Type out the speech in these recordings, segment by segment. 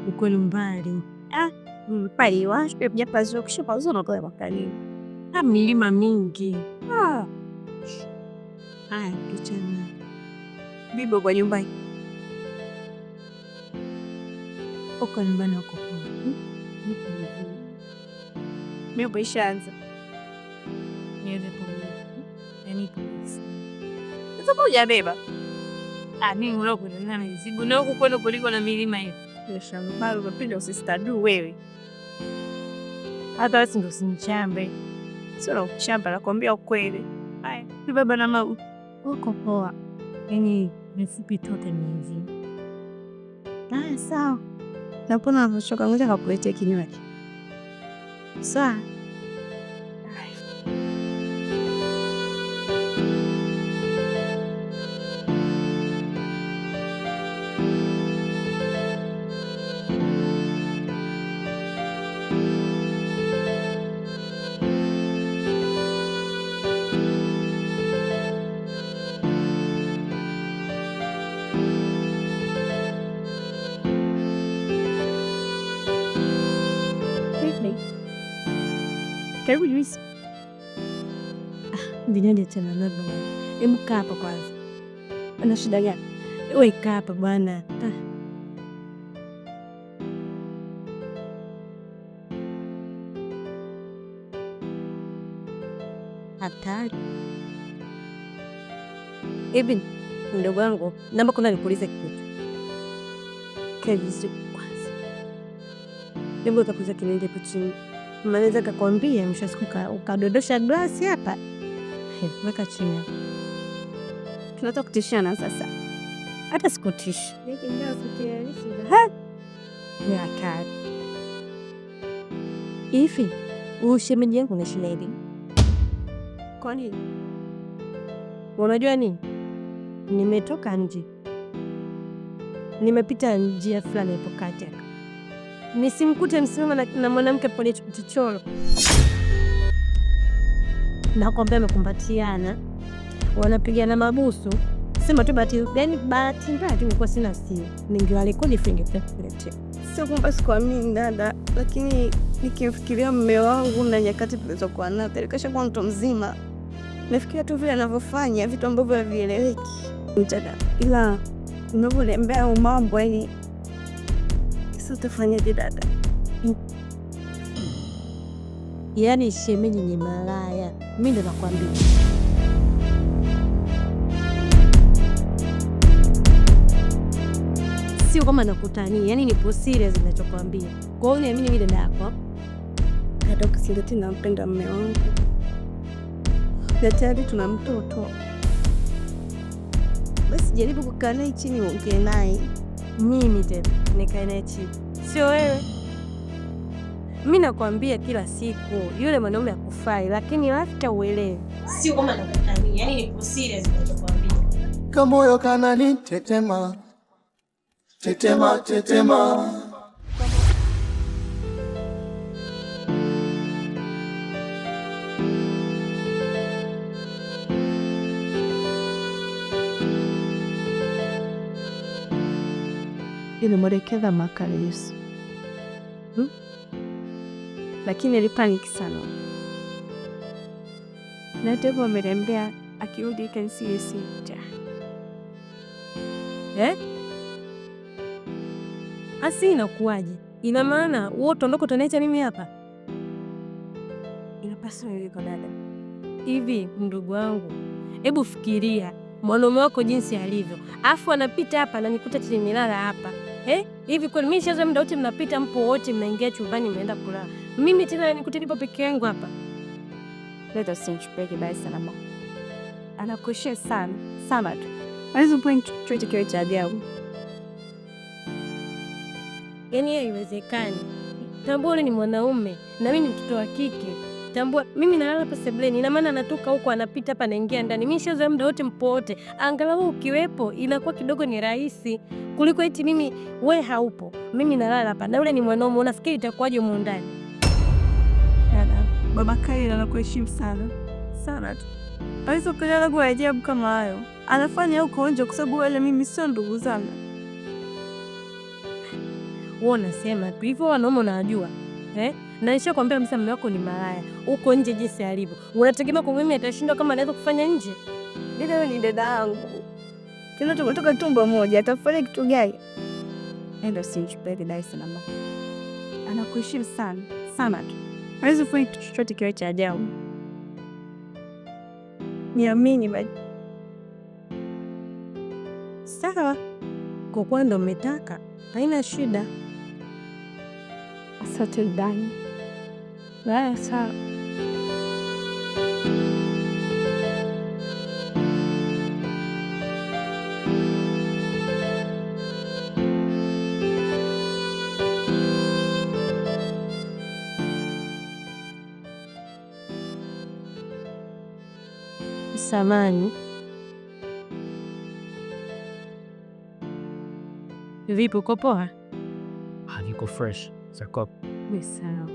Huku kwenu mbali. Ah, Ah, milima mingi. Ah. Haya, tuchana. Bibo kwa nyumbani. Uko nyumbani uko poa. Mimi ishaanza. Niende polisi. Yaani polisi. Sasa kwa hujabeba. Ah, mimi uloko na mizigo na huku kwenu kuliko na milima hiyo. Shambalo unapenda usistadu wewe. Hata wewe ndio usinichambe. Sio na kuchamba, nakwambia ukweli. Haya, baba na mama uko poa. Yaani mifupi tote miezi. Haya, sawa. Napona unavyochoka, ngoja kakuletea kinywaji. Sawa. Karibu juisi. Vinywaji achana navyo bwana. Hebu kaa hapa kwanza. Ana shida gani? Wewe kaa hapa bwana. Ah. Hatari. Hivi mdogo wangu, naomba kwanza nikuulize kitu. Kevisi kwanza. Hebu utakuza kinende hapo chini. Mnaweza kakwambia mwisho wa siku ukadondosha glasi hapa. Weka chini hapa. Tunataka kutishana sasa. Hata sikutishi. Ni hatari. Hivi ushemeji yangu unaishi naye lini? Kwa nini? Unajua nini? Nimetoka nje, nimepita njia fulani hapo kati hapa, nisimkute msimama na mwanamke pale chochoro, nakwambia amekumbatiana, wanapigana mabusu. Sema tu bahati, yani bahati mbaya tu nilikuwa sina simu, ningewarekodi ningekuletea. Sio kwamba sikuamini dada, lakini nikimfikiria mume wangu na nyakati tulizokuwa nazo, tayari kashakuwa mtu mzima. Nafikiria tu vile anavyofanya vitu ambavyo havieleweki dada, ila unavyoniambia hayo mambo, yani sasa utafanyaje dada? Yaani shemeji ni malaya, mimi ndo nakwambia. Sio kama nakutania, yani nipo serious ninachokwambia. Kwa hiyo niamini mimi dada yako. Dada, ukizingatia nampenda mume wangu na tayari tuna mtoto, basi jaribu kukaa naye chini uongee naye. Mimi tena nikae naye chini, sio wewe. Mimi nakwambia kila siku yule mwanaume hakufai, lakini lafta uelewe. Sio kama nakutania, yani nipo serious ninachokwambia. Kamoyo kananitetema tetema tetema. Nilimwelekeza Yesu. Lakini alipaniki sana. Na Debo ameniambia akirudi KCSE. Eh? Asi inakuwaje? Ina maana wote utaondoka utaniacha mimi hapa? Inapaswa iwe dada. Hivi ndugu wangu, hebu fikiria mwanaume wako jinsi alivyo, afu anapita hapa ananikuta chini nimelala hapa. Eh? Hivi kweli mimi nishazoea muda wote mnapita mpo wote mnaingia chumbani mnaenda kulala. Mimi tena nikute nipo peke yangu hapa. Leta usinichukue kibaya sana mama. Anakushia sana, sana tu. Hawezi point chochote kiwe cha ajabu. Yaani haiwezekani. Tambua yule ni mwanaume na mimi ni mtoto wa kike. Tambua mimi nalala hapa sebuleni, ina maana anatoka huko anapita hapa anaingia ndani. Mimi nishazoea muda wote mpo wote. Angalau ukiwepo inakuwa kidogo ni rahisi kuliko eti mimi we haupo, mimi nalala hapa na yule ni mwanaume, unafikiri itakuwaje humu ndani? Dada, Baba Kyle anakuheshimu sana. Sana tu. Hawezi kulala kwa ajabu kama hayo. Anafanya huko nje kwa sababu wale mimi sio ndugu zangu. Wewe unasema tu hivyo, wanaume unajua. Eh? Na nishakwambia msa mume wako ni malaya. Uko nje jinsi alivyo. Unategemea kwa mimi atashindwa kama anaweza kufanya nje? Dada, wewe ni dada yangu. Tena tumetoka tumbo moja, atafanya kitu gani? Endo simchukue dada sana mama. Anakuheshimu sana, sana tu. Hawezi kufanya kitu chochote kiwe cha ajabu. Niamini basi. Sawa. Kwa kuwa ndo umetaka, haina shida. Asante dada. Haya, sawa. Samani. Vipi, uko poa? Ah, niko fresh. Sako. Ni sawa.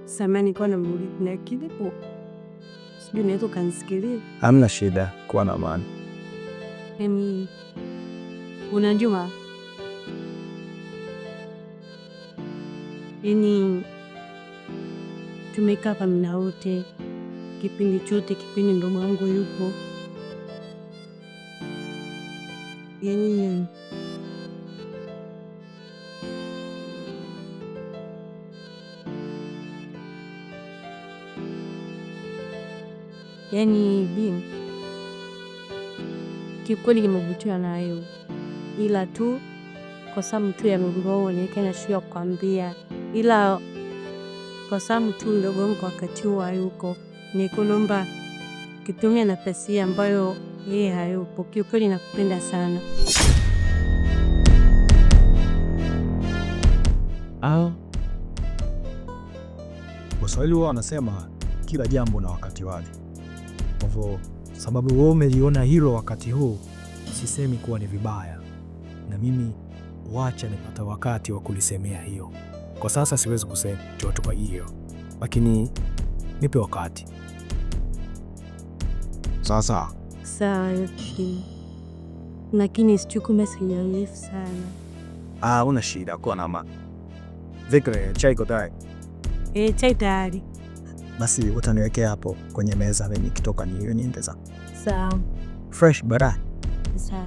Samani kwa na na kitu. Sijui unaweza ukanisikiliza. Hamna shida, kuwa na amani. Yaani unajua, yaani tumekaa hapa muda wote, kipindi chote, kipindi ndugu wangu yupo, yaani bi kiukweli nimevutiwa na wewe, ila tu kwa sababu tu ya mgogoro nilikuwa nashindwa kukwambia, ila kwa sababu tu mdogo wangu wakati huo hayuko, nikuomba kitumia nafasi ambayo yeye hayupo. Kiukweli nakupenda sana. Ah, Waswahili huwa wanasema kila jambo na wakati wake. Kwa hivyo sababu wewe umeliona hilo wakati huu, sisemi kuwa ni vibaya, na mimi wacha nipata wakati wa kulisemea hiyo. Kwa sasa siwezi kusema chochote kwa hiyo, lakini nipe wakati. Sasa Sawa, lakini sichukue mrefu sana. ah, una shida, kuwa na amani. Vikre, chai iko tayari? Chai tayari. Basi utaniwekea hapo kwenye meza, mimi nikitoka niyo niende zangu. Sawa. Fresh bara. Sawa.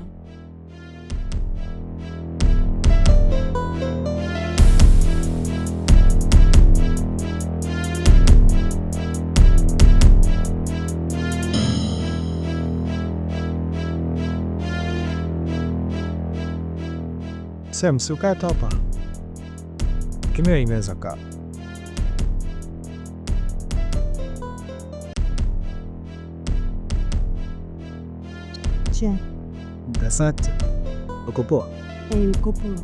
Sam, si ukae hapa. Kimya imeweza kaa. Asante. Uko poa? Niko poa.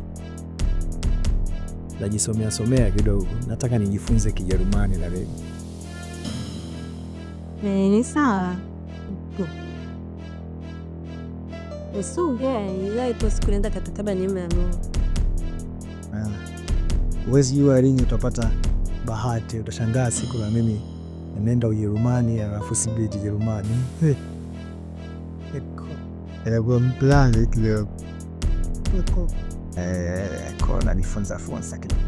Najisomea somea kidogo, nataka nijifunze Kijerumani na mimi. Ni sawa. Ila ipo siku naenda katakaba neema ya Mungu. Huwezi jua lini utapata bahati, utashangaa siku na mimi nenda Ujerumani alafu sibiti Ujerumani. Inakuwa kidogo. Ko najifunza funza kidogo.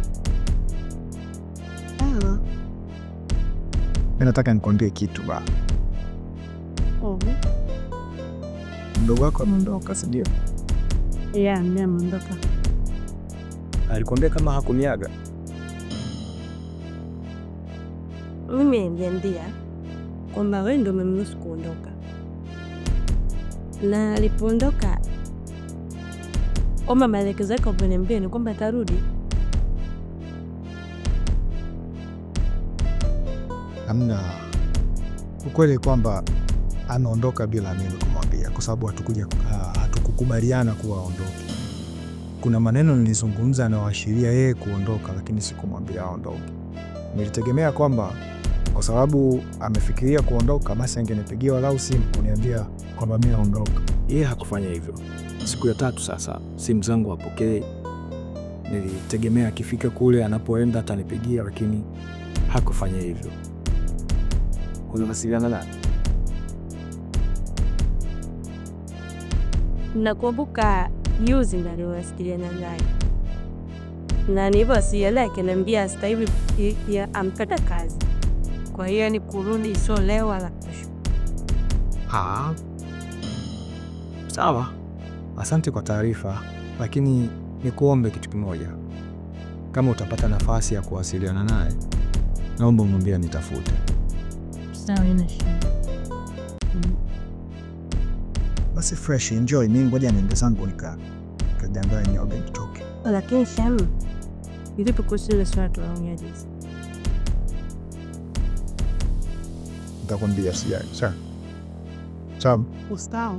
Mimi nataka nikwambie kitu ba. Mdogo wako ameondoka, si ndio? Yeah, mimi ameondoka. Alikwambia kama hakuniaga? Mimi aliniambia kwamba wewe ndio umemruhusu kuondoka, na alipoondoka kwamba maelekezo yake aliponiambia ni kwamba atarudi. Hamna, ukweli kwamba anaondoka bila mimi kumwambia, kwa sababu hatukukubaliana kuwa aondoke. Kuna maneno nilizungumza anaoashiria yeye kuondoka, lakini sikumwambia aondoke. Nilitegemea kwamba kwa sababu amefikiria kuondoka, basi angenipigia walau simu kuniambia kwamba mimi naondoka. Yeye hakufanya hivyo. Siku ya tatu sasa simu zangu hapokei. Nilitegemea akifika kule anapoenda atanipigia, lakini hakufanya hivyo. Unawasiliana naye? Nakumbuka juzi ndo aliwasiliana naye. Na nilivyowasiliana akaniambia sasa hivi amepata kazi. Kwa hiyo ni kurudi sio leo wala kesho. Ah. Sawa. Asante kwa taarifa, lakini nikuombe kitu kimoja. Kama utapata nafasi ya kuwasiliana naye, naomba umwambie nitafute. Sawa, ina shida. Basi fresh, enjoy. Mimi ngoja niende zangu nikajiandae nioge nitoke. Lakini Shem, vipi kuhusu ile swala tuliongea juzi? Nitakwambia sijali. Sawa. Sawa. Sawa.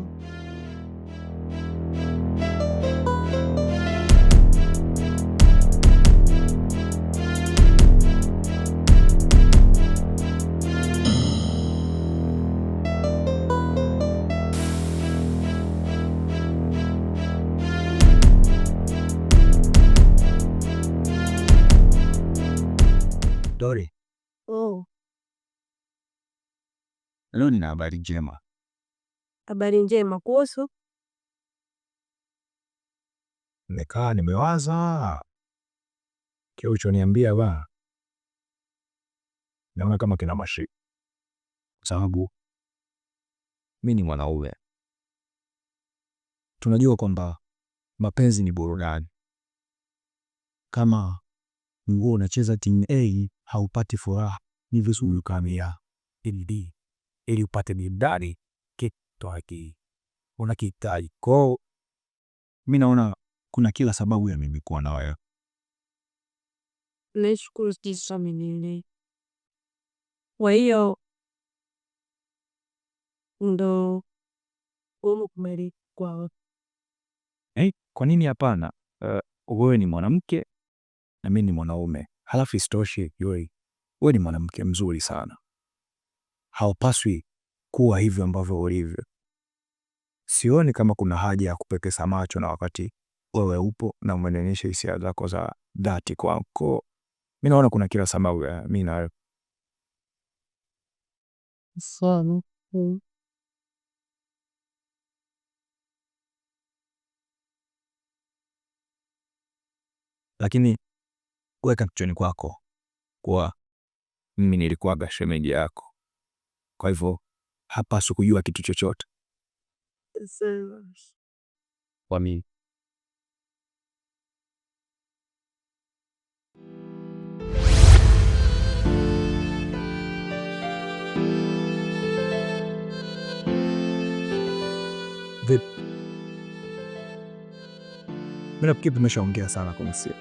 Dori, Oh, leo nina habari njema. Habari njema kuhusu? Nimekaa nimewaza kile ulichoniambia ba, naona kama kina mashiko, kwa sababu mi ni mwanaume. Tunajua kwamba mapenzi ni burudani. Kama nguo unacheza timu A haupati furaha, ni vizuri ukahamia timu B ili upate burudani kitu haki unakihitaji. Kwa hiyo mi naona kuna kila sababu ya mimi kuwa na wewe. Nashukuru jinsi amenielewa. Kwa hiyo ndo umekubali kwa Kwa nini hapana? Wewe ni mwanamke na mimi ni mwanaume. Halafu isitoshe Yuri, wewe ni mwanamke mzuri sana, haupaswi kuwa hivyo ambavyo ulivyo. Sioni kama kuna haja ya kupepesa macho na wakati wewe upo na umenionyesha hisia zako za dhati kwako. Mimi naona kuna kila sababu ya mimi na wewe. Sawa. Lakini weka kichwani kwako kuwa mimi nilikuwaga shemeji yako, kwa hivyo hapaswi kujua kitu chochote Sawa. kwa mimi. Vipi? Mimi nafikiri tumeshaongea sana kwa msia.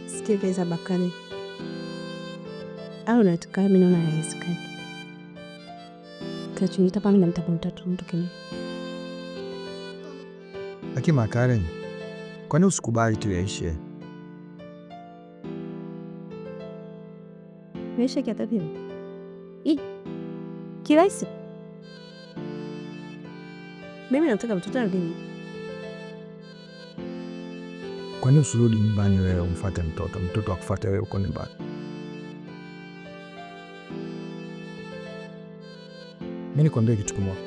Sikiliza Bakari, au nataka mimi naona haiwezekani. Kinachoniita hapa mimi namtaka mtoto mtu kile. Lakini Makaren, kwani usikubali tu yaishe? Maisha kiatapima. I kirahisi. Mimi nataka mtoto arudi. Kwani usirudi nyumbani wewe umfuate mtoto, mtoto akufuate wewe uko nyumbani? Mimi nikwambie kitu kimoja.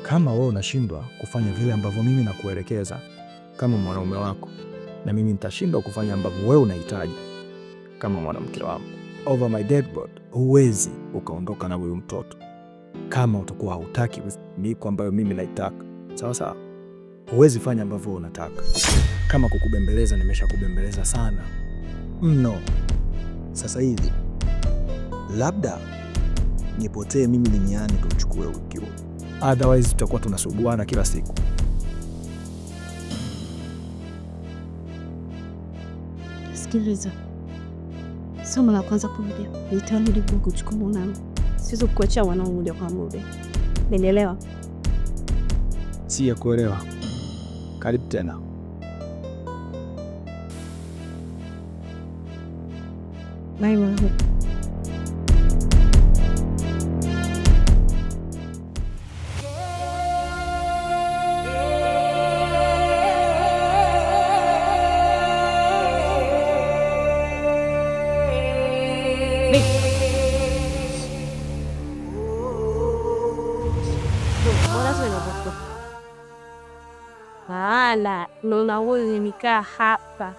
Kama wewe unashindwa kufanya vile ambavyo mimi nakuelekeza kama mwanaume wako, na mimi nitashindwa kufanya ambavyo wewe unahitaji kama mwanamke wangu, over my dead body, huwezi ukaondoka na huyu mtoto kama utakuwa hautaki miko ambayo mimi naitaka. Sawa sawa, huwezi fanya ambavyo unataka. Kama kukubembeleza, nimeshakubembeleza sana mno. Sasa hivi labda nipotee mimi duniani tuchukue ukiwa, otherwise tutakuwa tunasuguana kila siku. Sikiliza, somo la kwanza kurudia, nitarudi kuchukua mwanangu. Siwezi kukuachia mwanangu moja kwa moja, umenielewa? Si ya kuelewa. Karibu tena. Bye mwanangu. Unaona wewe nimekaa hapa.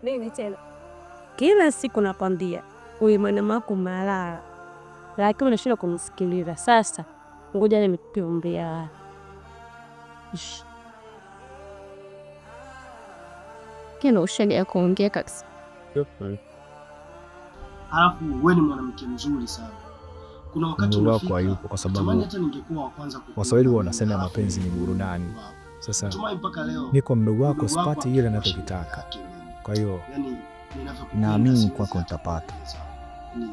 Nini tena? Kila siku nakwambia huyu mwanaume wako malaya, lakini unashindwa kumsikiliza. Sasa ngoja nimekupe umbea. Kena ushaga ya kuongea kabisa. Alafu wewe ni mwanamke mzuri sana. Kuna wakati Mdogo wako unafika, hayupo kwa natamani sababu hata ningekuwa wa kwanza kukuona. Waswahili wanasema Alafu mapenzi ni burudani. wapo. Sasa Natumai mpaka leo niko mdogo wako, mdogo wako sipati ile atakuwa ninachokitaka. shemeji yake mimi. Kwa hiyo Yaani ninavyokupenda Naamini siwezi kwako hata nitapata. kueleza. Yaani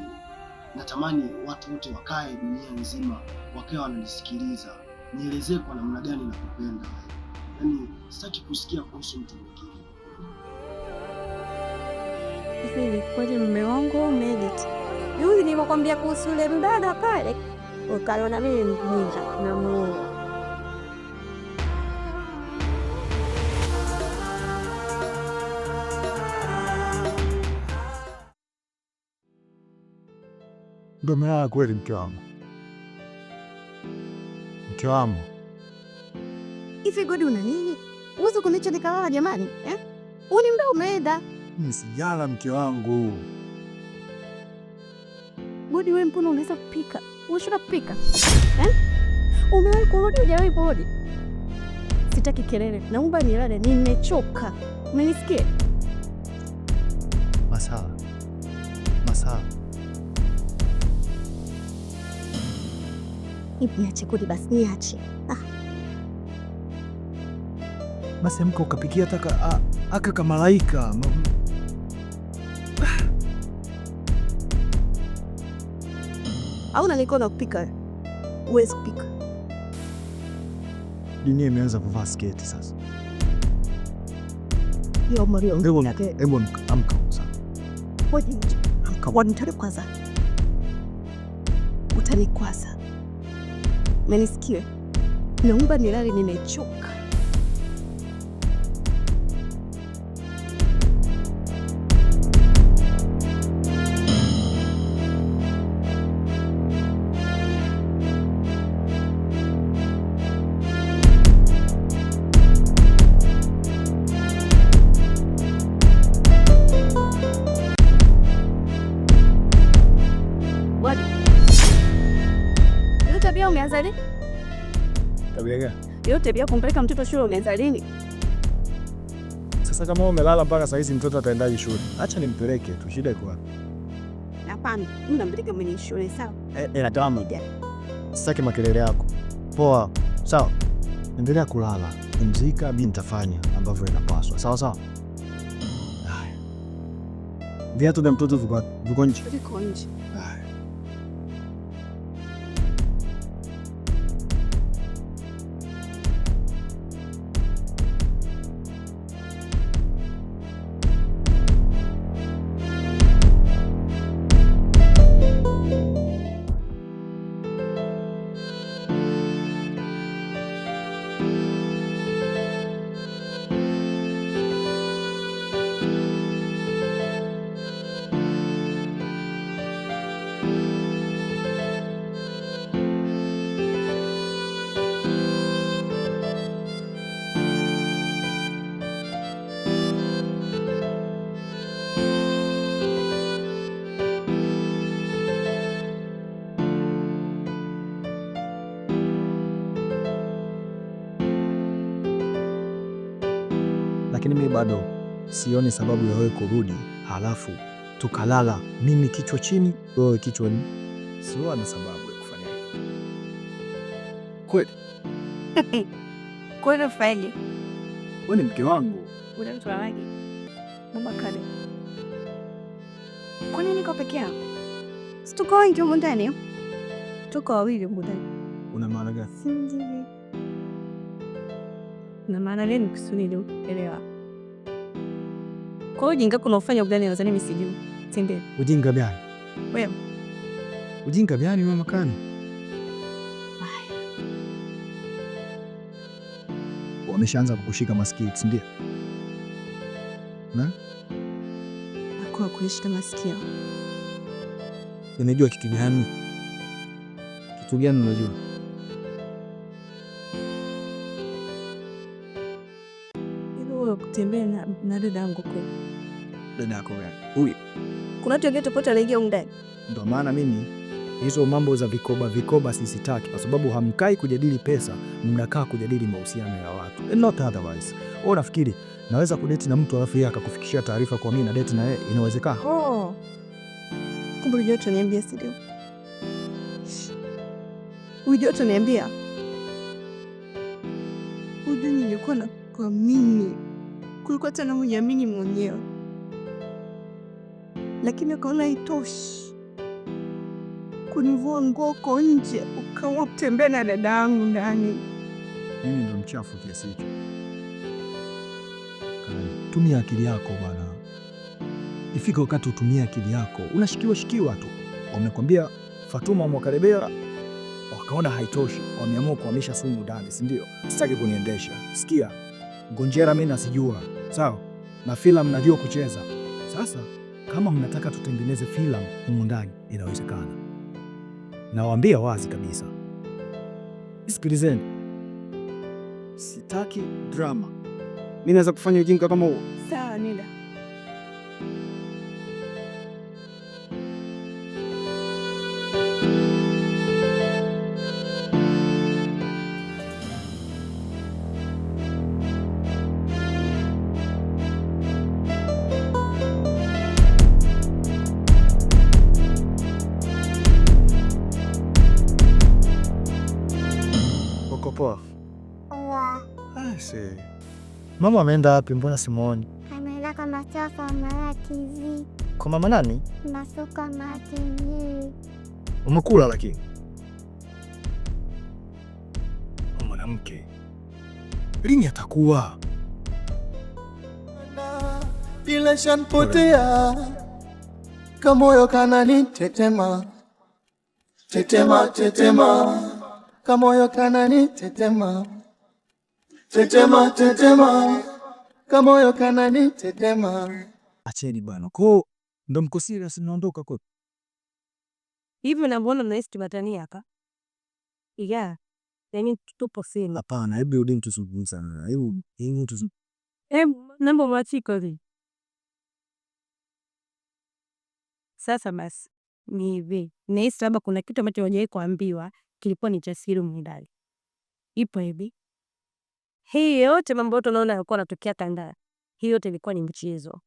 natamani watu wote wakae dunia nzima wakae wananisikiliza, nielezee kwa namna gani nakupenda wewe. Yaani sitaki kusikia kuhusu mtu mwingine. Hivi ilikuwaje mume wangu au umeedit? Juzi nilipokuambia kuhusu yule mdada pale, ukaliona mimi mjinga na muongo. Ndio umelala kweli, mke wangu? Mke wangu, Hivi Godi una nini? Uwezi kuniacha nikalala jamani, eh? Huu ni muda umeenda. mimi sijala mke wangu. Godi wewe mbona unaweza kupika? Unashinda kupika? Eh? Umewahi kurudi hujawahi kurudi? Sitaki kelele. Naomba nilale, nimechoka. Umenisikia? Masaa masaa, Niache Godi basi, niache. basi amka ukapikia hata aka kamalaika. Au nalikuwa na kupika wewe? Huwezi kupika. dunia imeanza kuvaa sketi sasa. Yo Mario, Hebu hebu amka sasa. amka, utanikwaza. Utanikwaza. Umenisikia? Naomba nilale, nimechoka. Hiyo tabia umeanza lini? Tabia gani? Hiyo tabia kumpeleka mtoto shule umeanza lini? Sasa kama wewe umelala mpaka saa hizi mtoto ataendaje shule? Acha nimpeleke tu, shida iko wapi? Hapana, mimi nampeleka mwenye shule sawa? Damu, sitaki makelele yako. Poa, sawa. Endelea kulala, pumzika, mimi nitafanya ambavyo inapaswa. Sawa sawa. Haya. Viatu vya mtoto viko nje. Viko nje. Haya. Lakini mimi bado sioni sababu ya wewe kurudi, halafu tukalala mimi kichwa chini, wewe kichwa ni. Siona sababu ya kufanya hivyo kweli. Kwani faili Wewe ni mke wangu. unamtwalaje? Mama Kale. Kwa nini niko peke yangu? Si tuko wengi humu ndani? Tuko wawili humu ndani. Una maana gani? Sijui. Na maana nini kusudi elewa. Kwa hiyo ujinga kuna ufanya ugani nadhani mimi sijui. Si ndio? Ujinga gani? Wewe. Ujinga gani mama Kani? Wameshaanza kukushika masikio, si ndio? Na? Hakuna kunishika masikio. Unajua kitu gani? Kitu gani unajua? huyo kutembea na dada yangu kweli? Dada yako gani? Huyu. Kuna watu wengine tofauti wanaingia humu ndani. Ndio maana mimi hizo mambo za vikoba vikoba sisitaki, kwa sababu hamkai kujadili pesa, mnakaa kujadili mahusiano ya watu. And not otherwise. Wewe unafikiri naweza kudate na mtu alafu yeye akakufikishia taarifa kwa mimi na date na yeye? Inawezekana? Oh. Kumbe unajua utaniambia, si ndio? Unajua utaniambia. Unajua nilikuwa na kuamini kuliko hata namujiamini mwenyewe, lakini ukaona haitoshi kunivua nguo uko nje, ukaamua kutembea na dada yangu ndani. Mimi ndo mchafu kiasi hicho? Tumia akili yako bwana. Ifike wakati utumie akili yako. Unashikiwa shikiwa tu. Wamekwambia Fatuma Mwakarebera, wakaona haitoshi, wameamua kuhamisha sumu ndani, si ndio? Sitaki kuniendesha. Sikia, ngonjera mimi nasijua, sawa? Na filamu najua kucheza. Sasa kama mnataka tutengeneze filamu humu ndani, inawezekana. Nawaambia wazi kabisa, sikilizeni, sitaki drama. Mimi naweza kufanya ujinga kama huo? Sawa, nenda. Uko poa? Aise. Mama ameenda wapi? Mbona simuoni? Ameenda kwa Masoko Mara TV. Kwa mama nani? Masoko Mara TV. Umekula lakini? Mwanamke lini atakuwa? Bila shanpotea kamoyo kananitetema tetema tetema kamoyo kananitetema tetema tetema kamoyo kananitetema. Acheni bwana. Kwa ndo mko serious mnaondoka kwa hivi unavyoona mnahisi tubatania hapa? Yeah. Yaani tupo sema. Hapana, hebu rudi tuzungumze. Hebu hebu tuzungumze. Hebu naomba mwachiko hivi. Sasa basi ni hivi, nahisi labda kuna kitu ambacho hujawahi kuambiwa kilikuwa ni cha siri humu ndani. Ipo hivi, hii yote mambo yote unaona yalikuwa yanatokea Tandale, hii yote ilikuwa ni mchezo.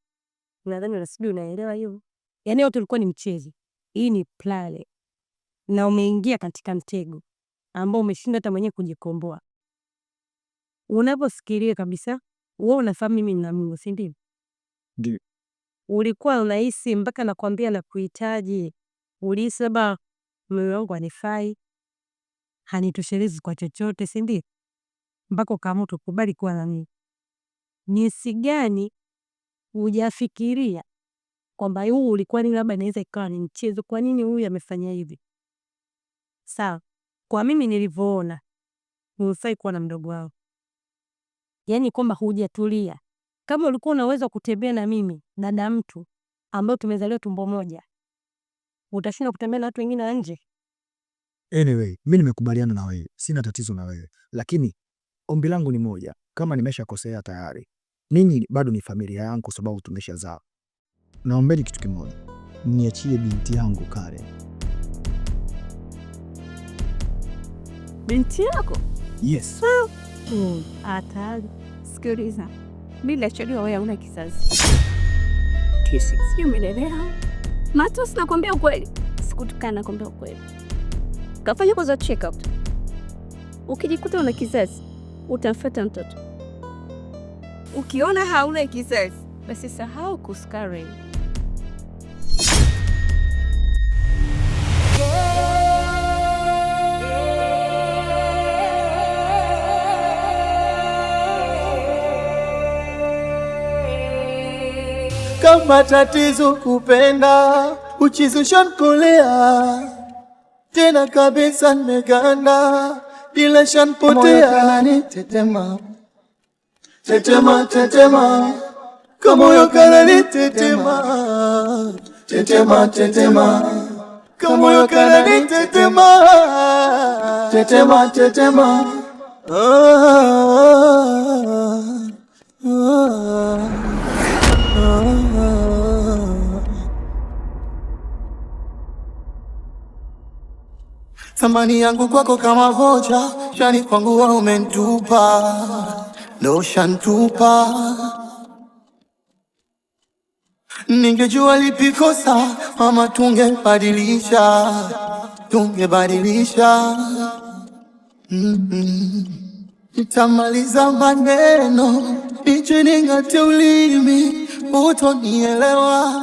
Nadhani sijui unaelewa hiyo. Yaani yote ilikuwa ni mchezo. Hii ni plale na umeingia katika mtego ambao umeshindwa hata mwenyewe kujikomboa. Unaposikilia kabisa, wewe unafahamu mimi nina Mungu, si ndio? Ndio. Ulikuwa unahisi mpaka nakwambia nakuhitaji, ulihisi labda mume wangu hanifai, hanitoshelezi kwa chochote, si ndio? Mpaka ukaamua kukubali kuwa na mimi. Jinsi gani hujafikiria kwamba huu ulikuwa ni labda inaweza ikawa ni mchezo, kwa nini huyu amefanya hivi? Sawa, kwa mimi nilivyoona, hufai kuwa na mdogo wao, yaani kwamba hujatulia. Kama ulikuwa unaweza kutembea na mimi dada mtu ambayo tumezaliwa tumbo moja, utashinda kutembea na watu wengine wa nje? Anyway, mimi nimekubaliana na wewe, sina tatizo na wewe, lakini ombi langu ni moja. Kama nimeshakosea tayari, ninyi bado ni familia yangu kwa sababu tumeshazaa. Naombeni kitu kimoja, niachie binti yangu Karen. Binti yako? Yes. Hatari. Sikiliza, mimi nachojua wewe hauna kizazi. Sijui umeelewa? Matos, nakwambia ukweli, sikutukana, nakwambia ukweli. Kafanya kwanza check up. Ukijikuta una kizazi, utamfuata mtoto. Ukiona hauna kizazi, basi sahau kuhusu Karen. Kama tatizo kupenda uchizi ushankolea tena kabisa, nimeganda bila shanpotea, tetema tetema tetema, kamoyo kanani tetema tetema tetema, kamoyo kanani tetema tetema tetema, ah, ah, ah. Thamani yangu kwako kama vocha, shani kwangu wewe umentupa, ndo shantupa. Ningejua lipi kosa mama, tungebadilisha, tungebadilisha. Nitamaliza maneno nije ning'ate ulimi, utonielewa.